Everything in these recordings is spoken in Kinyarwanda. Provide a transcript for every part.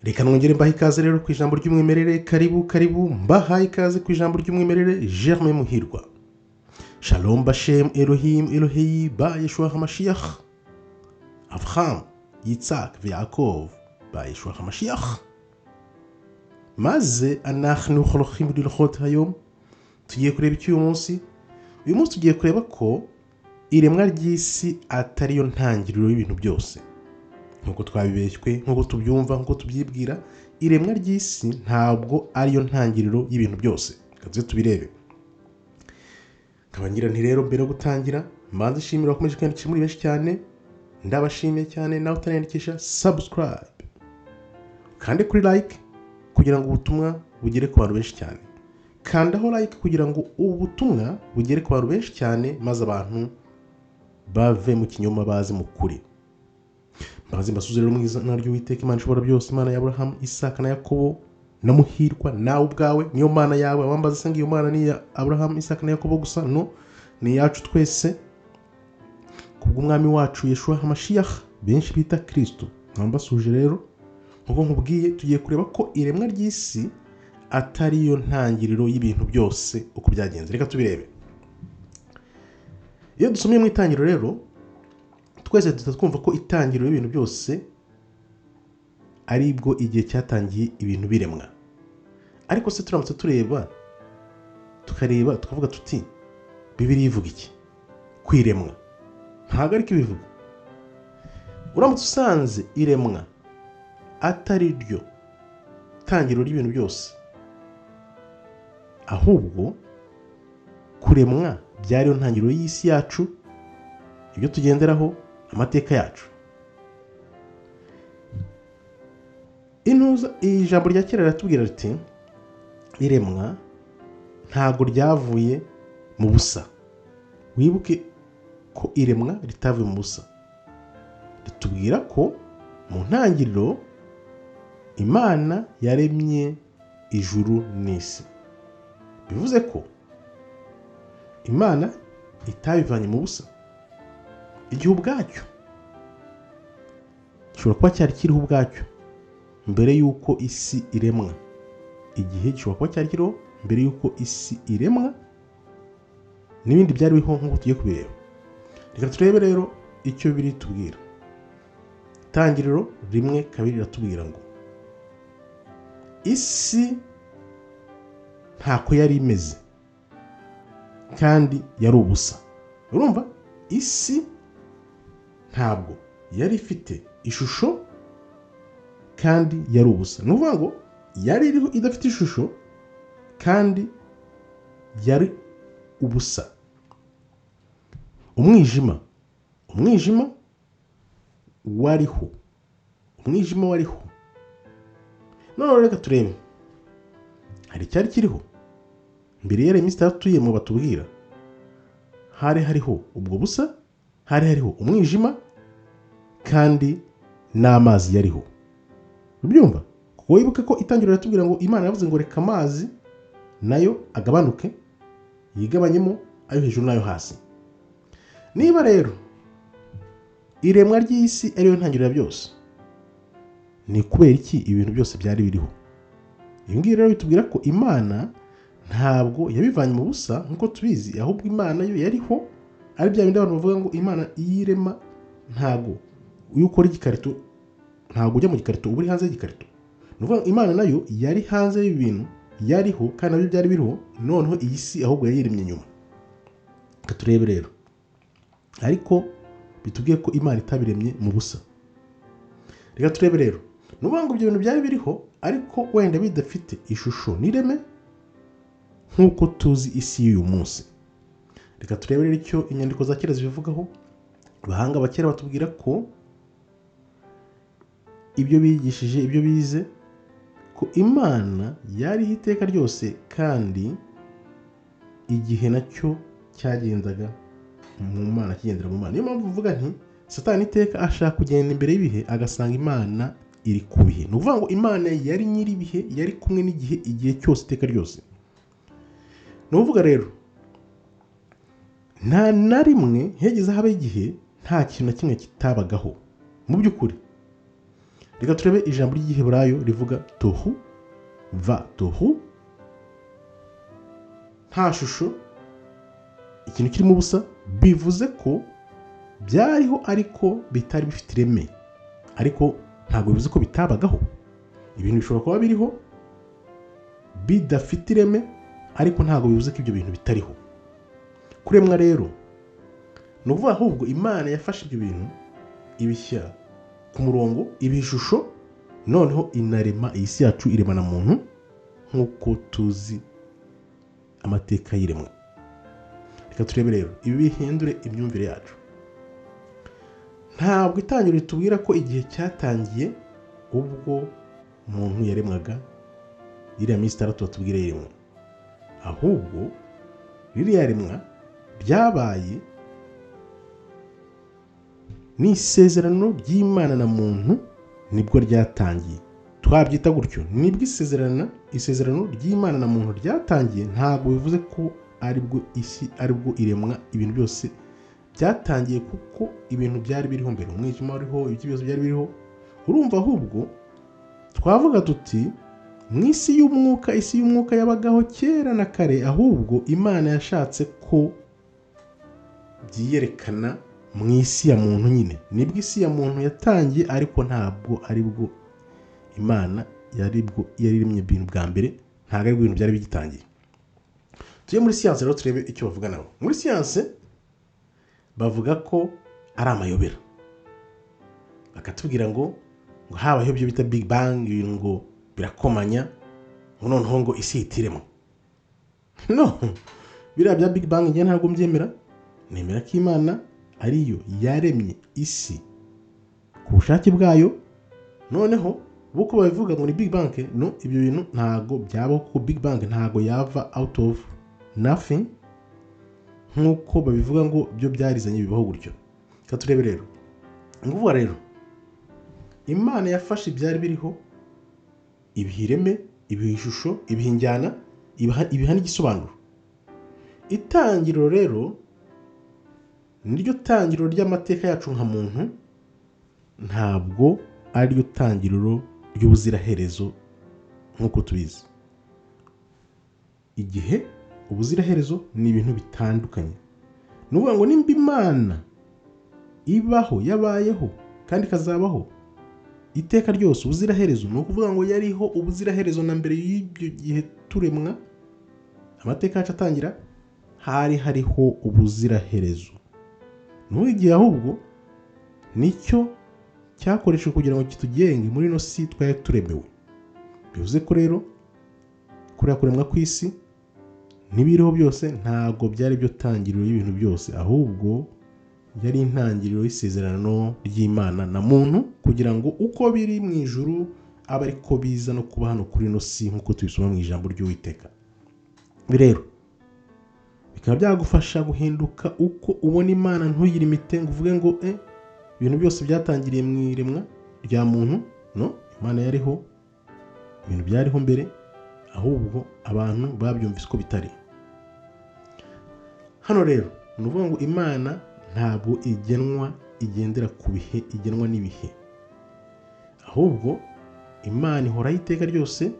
Reka nongere mbahe ikaze rero ku ijambo ry'umwimerere. Karibu karibu, mbahaye ikaze ku ijambo ry'umwimerere. Germain Muhirwa. Shalom Bashem Elohim Eloheyi ba Yeshua HaMashiach Avraham Yitzhak Yaakov ba Yeshua HaMashiach. Maze anachnu cholochim lilchot hayom. Tugiye kureba iki uyu munsi? Uyu munsi tugiye kureba ko iremwa ry'isi atari yo ntangiriro y'ibintu byose. Nkuko twabibeshywe, nkuko tubyumva, nkuko tubyibwira, iremwa ry'isi ntabwo ariyo ntangiriro y'ibintu byose. Reka tuze tubirebe. Nkabangira nti rero mbere yo gutangira mbanze nshimira abakomeje kwiyandikisha muri benshi cyane, ndabashimiye cyane. Nawe utariyandikisha, subscribe kandi kuri like kugira ngo ubutumwa bugere ku bantu benshi cyane. Kandaho like kugira ngo ubutumwa bugere ku bantu benshi cyane, maze abantu bave mu kinyoma baze mu kuri. Mbaze mbasuze rero mu izina ry'Uwiteka Imana ishobora byose, Imana ya Aburahamu, Isaka na Yakobo na Muhirwa, nawe ubwawe niyo Mana yawe. Wambaza se ngo iyo Mana ni iya Aburahamu, Isaka na Yakobo gusa? No, ni iyacu twese kubw'umwami wacu Yeshua HaMashiach, benshi bita Kristo. Nkaba mbasuje rero, nkuko nkubwiye, tugiye kureba ko iremwa ry'isi atari yo ntangiriro y'ibintu byose uko byagenze. Reka tubirebe. Iyo dusomye mu itangiriro rero, twese duhita twumva ko itangiriro y'ibintu byose ari bwo igihe cyatangiye ibintu biremwa. Ariko se turamutse tureba, tukareba tukavuga tuti Bibiliya ivuga iki kwiremwa? Ntabwo ariko ibivuga. Uramutse usanze iremwa atari ryo tangiriro ry'ibintu byose, ahubwo kuremwa byariyo ntangiriro y'isi yacu, ibyo tugenderaho, amateka yacu. Intuza ijambo rya kera riratubwira riti iremwa ntabwo ryavuye mu busa. Wibuke ko iremwa ritavuye mu busa. Ritubwira ko mu ntangiriro Imana yaremye ijuru n'isi. Bivuze ko Imana itabivanye mu busa. Igihe ubwacyo gishobora kuba cyari kiriho ubwacyo mbere y'uko isi iremwa. Igihe gishobora kuba cyari kiriho mbere y'uko isi iremwa n'ibindi byari biriho nk'uko tugiye kubireba. Reka turebe rero icyo biri tubwira. Itangiriro 1:2 riratubwira ngo isi ntako yari imeze kandi yari ubusa. Urumva, isi ntabwo yari ifite ishusho kandi yari ubusa. Ni ukuvuga ngo yari iriho idafite ishusho kandi yari ubusa. Umwijima wariho, umwijima wariho. None reka turebe, hari icyari kiriho mbere yari iminsi itatu mu batubwira. Hari hariho ubwo busa, hari hariho umwijima kandi n'amazi yariho. Ubyumva? Kuko wibuke ko itangiriro riratubwira ngo Imana yavuze ngo reka amazi nayo agabanuke, yigabanyemo ayo hejuru n'ayo hasi. Niba rero iremwa ry'isi ariyo ntangiriro ya byose, ni kubera iki ibintu byose byari biriho? Ibi ngibi rero bitubwira ko Imana ntabwo yabivanye mu busa nk'uko tubizi, ahubwo Imana yo yariho. Ari bya bindi abantu bavuga ngo Imana iyirema, ntabwo iyo ukora igikarito ntabwo ujya mu gikarito, uba uri hanze y'igikarito. Ni ukuvuga Imana nayo yari hanze y'ibintu, yariho kandi nabyo byari biriho. Noneho iyi si ahubwo yayiremye nyuma. Reka turebe rero, ariko bitubwiye ko Imana itabiremye mu busa. Reka turebe rero, ni ukuvuga ngo ibyo bintu byari biriho ariko wenda bidafite ishusho n'ireme nk'uko tuzi isi y'uyu munsi. Reka turebe rero icyo inyandiko za kera zibivugaho. Abahanga ba kera batubwira ko ibyo bigishije, ibyo bize, ko Imana yariho iteka ryose kandi igihe nacyo cyagendaga mu Mana, kigendera mu Mana. Niyo mpamvu mvuga nti Satani iteka ashaka kugenda imbere y'ibihe agasanga Imana iri ku bihe. Ni ukuvuga ngo Imana yari nyiri ibihe, yari kumwe n'igihe igihe cyose iteka ryose. Ni ukuvuga rero nta na rimwe hegeze habaho igihe nta kintu na kimwe kitabagaho. Mu by'ukuri Reka turebe ijambo ry'Igiheburayo rivuga tohu va tohu, nta shusho, ikintu kirimo ubusa, bivuze ko byariho ariko bitari bifite ireme, ariko ntabwo bivuze ko bitabagaho. Ibintu bishobora kuba biriho bidafite ireme, ariko ntabwo bivuze ko ibyo bintu bitariho. Kuremwa rero ni ukuvuga ahubwo Imana yafashe ibyo bintu ibishyira ku murongo, ibiha ishusho, noneho inarema iyi si yacu, irema na muntu nk'uko tuzi amateka y'iremwa. Reka turebe rero ibi bihindure imyumvire yacu. Ntabwo itangiriro ritubwira ko igihe cyatangiye ubwo umuntu yaremwaga, iriya minsi itandatu batubwira y'iremwa, ahubwo ririya remwa byabaye ni isezerano ry'Imana na muntu, nibwo ryatangiye. Twabyita gutyo, nibwo isezerano ry'Imana na muntu ryatangiye. Ntabwo bivuze ko aribwo isi, aribwo iremwa, ibintu byose byatangiye, kuko ibintu byari biriho mbere, umwijima wariho, ibyo byose byari biriho. Urumva ahubwo twavuga tuti mu isi y'umwuka, isi y'umwuka yabagaho kera na kare, ahubwo Imana yashatse ko byiyerekana mu isi ya muntu nyine. Nibwo isi ya muntu yatangiye, ariko ntabwo aribwo Imana yaribwo yariremye ibintu bwa mbere, ntabwo aribwo ibintu byari bigitangiye. Tujye muri siyanse rero turebe icyo bavuga nabo. Muri siyanse bavuga ko ari amayobera, bakatubwira ngo habayeho ibyo bita Big Bang, ibintu ngo birakomanya, ngo noneho ngo isi itiremo. No, biriya bya Big Bang njye ntabwo mbyemera. Nemera ko Imana ariyo yaremye isi ku bushake bwayo. Noneho uko babivuga ngo ni Big Bang, no, ibyo bintu ntago byabaho, kuko Big Bang ntago yava out of nothing nkuko babivuga ngo byo byarizanye bibaho gutyo. Reka turebe rero. Nguvuga rero, Imana yafashe ibyari biriho, ibiha ireme, ibiha ishusho, ibiha injyana, ibiha n'igisobanuro. Itangiriro rero niryo tangiriro ry'amateka yacu nka muntu, ntabwo ariryo tangiriro ry'ubuziraherezo nk'uko tubizi. Igihe, ubuziraherezo ni ibintu bitandukanye. Ni ukuvuga ngo nimba Imana ibaho, yabayeho kandi ikazabaho iteka ryose, ubuziraherezo ni ukuvuga ngo yariho ubuziraherezo na mbere y'ibyo gihe turemwa, amateka yacu atangira, hari hariho ubuziraherezo. Ntugiye ahubwo nicyo cyakoreshejwe kugira ngo kitugenge muri ino si twari turemewe. Bivuze ko rero kuriya kuremwa kw'isi n'ibiriho byose ntabwo byari byo tangiriro y'ibintu byose, ahubwo yari intangiriro y'isezerano ry'Imana na muntu, kugira ngo uko biri mu ijuru abe ariko biza no kuba hano kuri ino si nk'uko tubisoma mu ijambo ry'Uwiteka. Rero bikaba byagufasha guhinduka uko ubona Imana, ntuyire imitengo uvuge ngo ibintu byose byatangiriye mu iremwa rya muntu. No, Imana yariho, ibintu byariho mbere, ahubwo abantu babyumvise ko bitari. Hano rero ni ukuvuga ngo Imana ntabwo igenwa, igendera ku bihe, igenwa n'ibihe, ahubwo Imana ihoraho iteka ryose.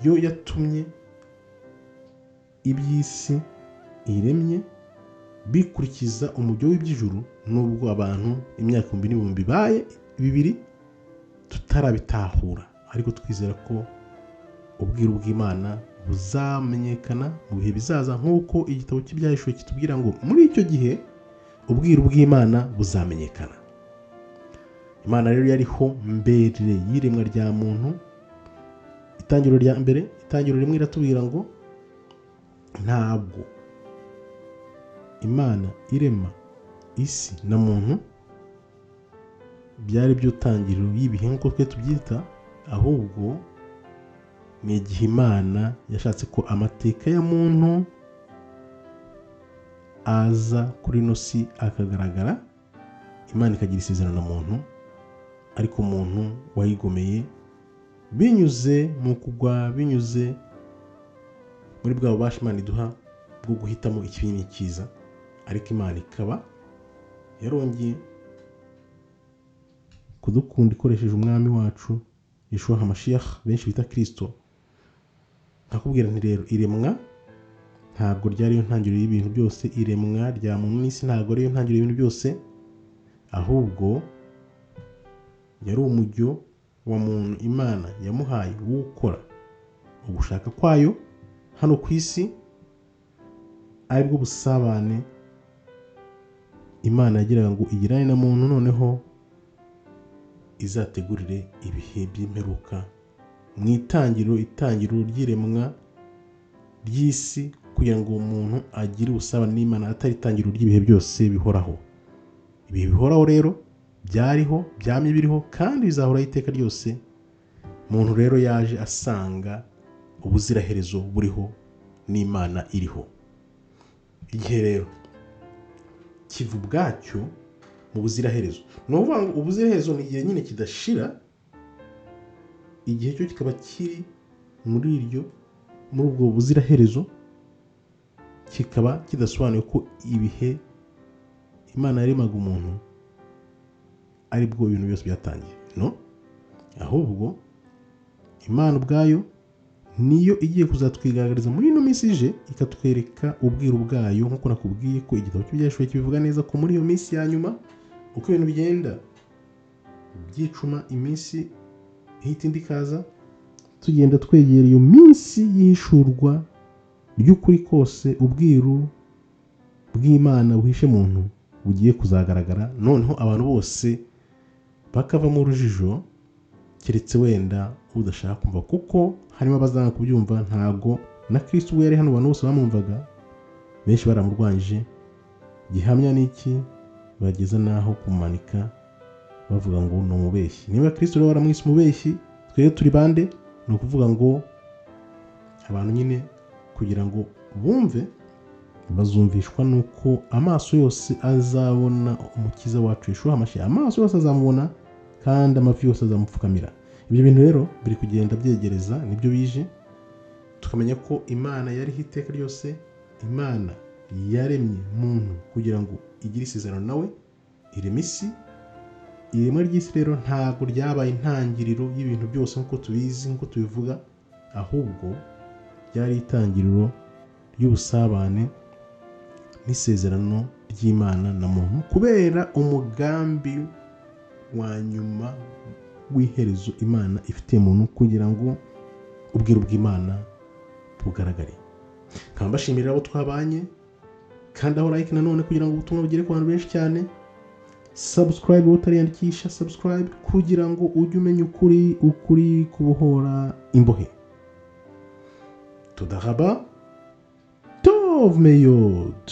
Yo yatumye iby'isi iremye bikurikiza umujyo w'iby'ijuru, nubwo abantu imyaka ibihumbi n'ibihumbi bibaye bibiri tutarabitahura, ariko twizera ko ubwiru bw'Imana buzamenyekana mu bihe bizaza, nk'uko igitabo cy'Ibyahishuwe kitubwira ngo muri icyo gihe ubwiru bw'Imana buzamenyekana. Imana rero yariho mbere y'iremwa rya muntu. Itangiriro rya mbere, itangiriro rimwe iratubwira ngo ntabwo Imana irema isi na muntu byari byo tangiriro y'ibihe nk'uko twe tubyita, ahubwo ni igihe Imana yashatse ko amateka ya muntu aza kuri ino si akagaragara, Imana ikagira isezerano na muntu, ariko umuntu wayigomeye binyuze mu kugwa, binyuze muri bwa bubasha Imana iduha bwo guhitamo ikibi n'ikiza, ariko Imana ikaba yarongeye kudukunda ikoresheje umwami wacu Yeshua HaMashiach, benshi bita Kristo. Nkakubwira nti rero iremwa ntabwo ryari yo ntangiriro y'ibintu byose, iremwa rya muntu n'isi ntabwo ariyo ntangiriro y'ibintu byose, ahubwo yari umujyo wa muntu Imana yamuhaye wukora ugushaka kwayo hano ku isi, aribwo busabane Imana yagiraga ngo igirane na muntu, noneho izategurire ibihe by'imperuka mu itangiriro ry'iremwa ry'isi, kugira ngo umuntu agire ubusabane n'Imana, atari itangiriro ry'ibihe byose bihoraho. Ibihe bihoraho rero byariho, byamye biriho, kandi bizahoraho iteka ryose. Muntu rero yaje asanga ubuziraherezo buriho n'Imana iriho. Igihe rero kiva ubwacyo mu buziraherezo, ni ukuvuga ngo ubuziraherezo ni igihe nyine kidashira, igihe cyo kikaba kiri muri ubwo buziraherezo, kikaba kidasobanuye ko ibihe Imana yaremaga umuntu aribwo ibintu byose byatangiye. No, ahubwo Imana ubwayo niyo igiye kuzatwigaragariza muri ino minsi ije, ikatwereka ubwiru bwayo, nk'uko nakubwiye ko igitabo cy'Ibyahishuwe kibivuga neza ko muri iyo minsi ya nyuma uko ibintu bigenda byicuma, iminsi ihita indi ikaza, tugenda twegera iyo minsi y'ihishurwa ry'ukuri kose, ubwiru bw'Imana buhishe muntu bugiye kuzagaragara, noneho abantu bose bakava mu rujijo, keretse wenda udashaka kumva, kuko harimo abazanga kubyumva. Ntabwo na Kristo ubwo yari hano abantu bose bamwumvaga, benshi baramurwanyije. Gihamya n'iki? Bageza naho kumanika bavuga ngo ni umubeshyi. Niba Kristo rero waramwise umubeshyi, twebwe turi bande? Ni ukuvuga ngo abantu nyine kugira ngo bumve bazumvishwa nuko amaso yose azabona umukiza wacu Yeshua HaMashiach, amaso yose azamubona kandi amavi yose azamupfukamira. Ibyo bintu rero biri kugenda byegereza, nibyo bije tukamenya ko Imana yariho iteka ryose. Imana yaremye muntu kugira ngo igire isezerano nawe, irema isi. Iremwa ry'isi rero ntabwo ryabaye intangiriro y'ibintu byose nk'uko tubizi, nk'uko tubivuga, ahubwo ryari itangiriro ry'ubusabane n'isezerano ry'Imana na muntu, kubera umugambi wa nyuma w'iherezo Imana ifitiye muntu, kugira ngo ubwiru bw'Imana bugaragare. Nkaba mbashimira abo twabanye, kandi aho like nanone kugira ngo ubutumwa bugere ku bantu benshi cyane. Subscribe utariyandikisha, subscribe kugira ngo ujye umenya ukuri, ukuri kubohora imbohe. Toda raba, Tov meyod.